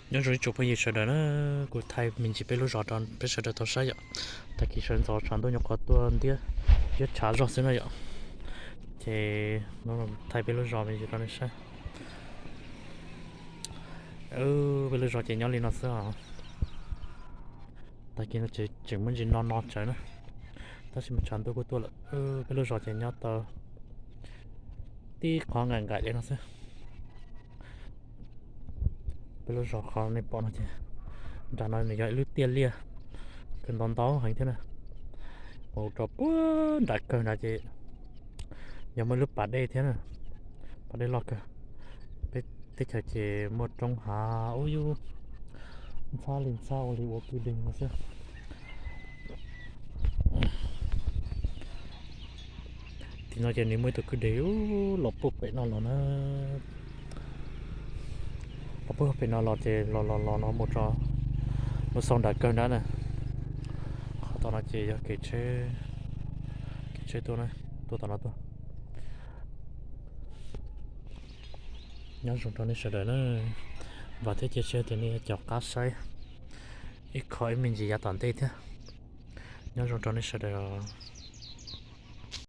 Nyob zoo ib tsoom phooj ywg sawv daws na, kuv thaij me ntsis peb lub zos rau peb sawv daws tau saib yom. Tag kis sawv ntxov tshav ntuj nyuam qhuav tuaj ntiab, yuav tshav zog xwb na yom. Ces thaij peb lub zos me ntsis rau nej saib. Peb lub zos ces nyob li no xwb os. Tag kis no ces tseem muaj ntsis no no tsawv na, tab sis mas tshav ntuj kuj tuaj lawm. Peb lub zos ces nyob tau tib qhov nqaim nqaim li no xwb. Peb lub zos qhov nej pom no ces nram no nws yog ib lub tiaj liaj kawg ntau ntau heev thiab na. Mus rau puag nram kawg nrad ces yog muaj ib lub pas dej thiab na, pas dej loj kawg. Peb teb chaws ces muaj roob hav ub yub ntxhab li ntxhab ua li ua kwj deg no xwb. Tim no ces nws muaj ib tug kwj deg los puag pem no los na. Los puag pem no los ces los los los no mus rau, mus xaus nram kawg nrad na. Qhov tom no ces yog kev tsheb, kev tsheb tuaj, tuaj tom no tuaj. Nyob zoo rau nej sawv daws na, vam thiab cia siab tias nej yuav caum qab saib ib qho ib me ntsis yav tom ntej thiab. Nyob zoo rau nej sawv daws os.